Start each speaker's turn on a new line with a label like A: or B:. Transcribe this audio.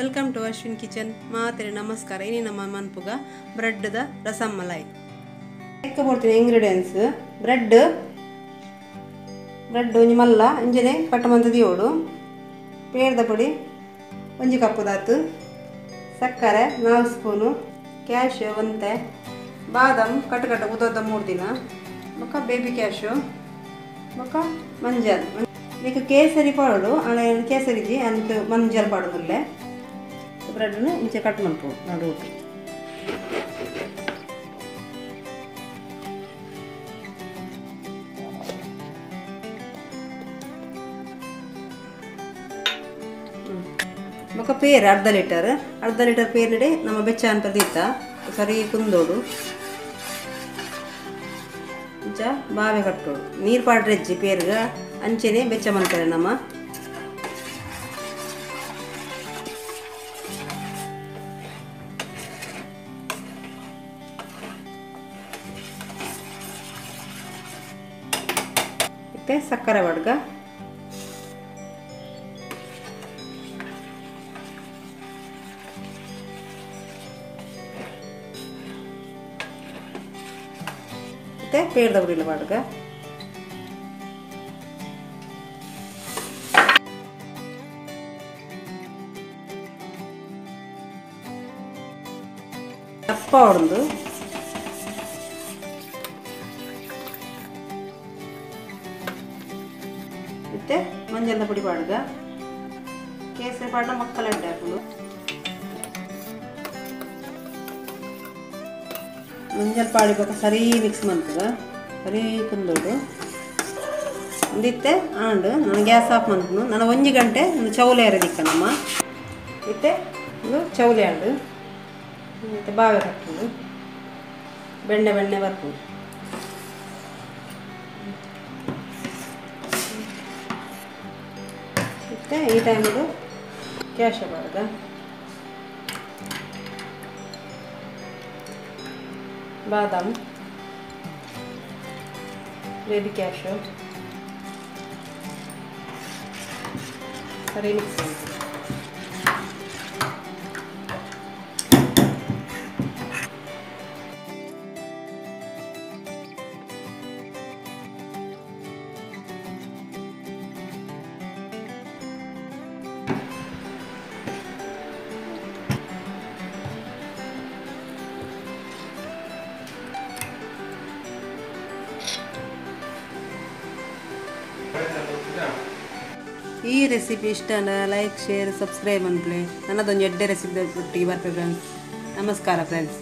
A: Welcome to Ashwin kitchen. ಮಾತ್ರೆ ನಮಸ್ಕಾರ. ಇನಿ ನಮ್ಮ ಮನ್ಪುಗ ಬ್ರೆಡ್ the rasam malai. ಎಕ್ಕ ಬೋಡ್ತಿನ ಇಂಗ್ರೀಡಿಯೆಂಟ್ಸ್ ಬ್ರೆಡ್ ಬ್ರೆಡ್ ಒಂಜಿ ಮಲ್ಲ ಇಂಜನೆ ಕಟ್ ಮಂತ್ ದಿಯೋಡು, ಪೇರ್ದ ಪೊಡಿ ಒಂಜಿ ಕಪ್ ದಾತು, ಸಕ್ಕರೆ 4 ಸ್ಪೂನು, ಕ್ಯಾಶ್ ಒಂತೆ, ಬಾದಾಮ್ ಕಟ್ ಕಟ್ ಉದೋದ 3 ದಿನ, ಬೊಕ್ಕ ಬೇಬಿ ಕ್ಯಾಶು, ಬೊಕ್ಕ ಮಂಜಲ್. ಈಗ ಕೇಸರಿ ಪಾಡೋಡು, ಆನೆ ಕೇಸರಿ ಜಿ ಅಂತ ಮಂಜಲ್ ಪಾಡೋದಿಲ್ಲ. ಬ್ರೆಡ್ನು ಇಂಚೆ ಕಟ್ ಮನ್ಪು ನಡುವು. ಬೊಕ್ಕ ಪೇರು ಅರ್ಧ ಲೀಟರ್, ಅರ್ಧ ಲೀಟರ್ ಪೇರ್ನಡೆ ನಮ್ಮ ಬೆಚ್ಚ ಅಂತ ದೀತ ಸರಿ ಕುಂದೋಡು, ಇಂಚ ಬಾವೆ ಕಟ್ಟೋಡು, ನೀರು ಪಾಡ್ರೆಜ್ಜಿ ಪೇರ್ಗ ಅಂಚೆನೆ ಬೆಚ್ಚ ಮಂತಾರೆ ನಮ್ಮ. ಮತ್ತೆ ಸಕ್ಕರೆ ಬಡ್ಗ, ಮತ್ತೆ ಪೇರ್ದ ಪುಡಿಲ ಬಡ್ಗ, ದಪ್ಪ ಹೊಡೆದು ಮತ್ತೆ ಮಂಜಲ್ದ ಪುಡಿ ಪಾಡ್ಗ, ಕೇಸರಿ ಪಾಡ ಮಕ್ಕಳ ಎಡ್ಡೆ ಹಾಕುದು. ಮಂಜಲ್ ಪಾಡಿ ಬೊಕ್ಕ ಸರಿ ಮಿಕ್ಸ್ ಮಂತದ ಸರಿ ಕುಂದೋಡು ಒಂದಿತ್ತೆ ಆಂಡ್. ನಾನು ಗ್ಯಾಸ್ ಆಫ್ ಮಂತನು. ನಾನು 1 ಗಂಟೆ ಚೌಲೆ ಎರೆದಿಕ್ಕ ನಮ್ಮ ಇತ್ತೆ ಇದು ಚೌಲೆ ಆಂಡು. ಮತ್ತು ಬಾವೆ ಹಾಕೋದು, ಬೆಣ್ಣೆ ಬೆಣ್ಣೆ ಬರ್ಬೋದು. ಮತ್ತು ಈ ಟೈಮದು ಕ್ಯಾಶ ಬಾರ್ದ, ಬಾದಾಮ್, ಬೇಬಿ ಕ್ಯಾಶು ಸರಿ ಮಿಕ್ಸ್ ಮಾಡ್ತೀವಿ. ಈ ರೆಸಿಪಿ ಇಷ್ಟನ ಲೈಕ್ ಶೇರ್ ಸಬ್ಸ್ಕ್ರೈಬ್ ಅನ್ಪ್ಲೆ. ನನ್ನದೊಂದು ಎಡ್ಡೆ ರೆಸಿಪಿ ಒಟ್ಟಿಗೆ ಬರ್ಪೆ ಫ್ರೆಂಡ್ಸ್. ನಮಸ್ಕಾರ ಫ್ರೆಂಡ್ಸ್.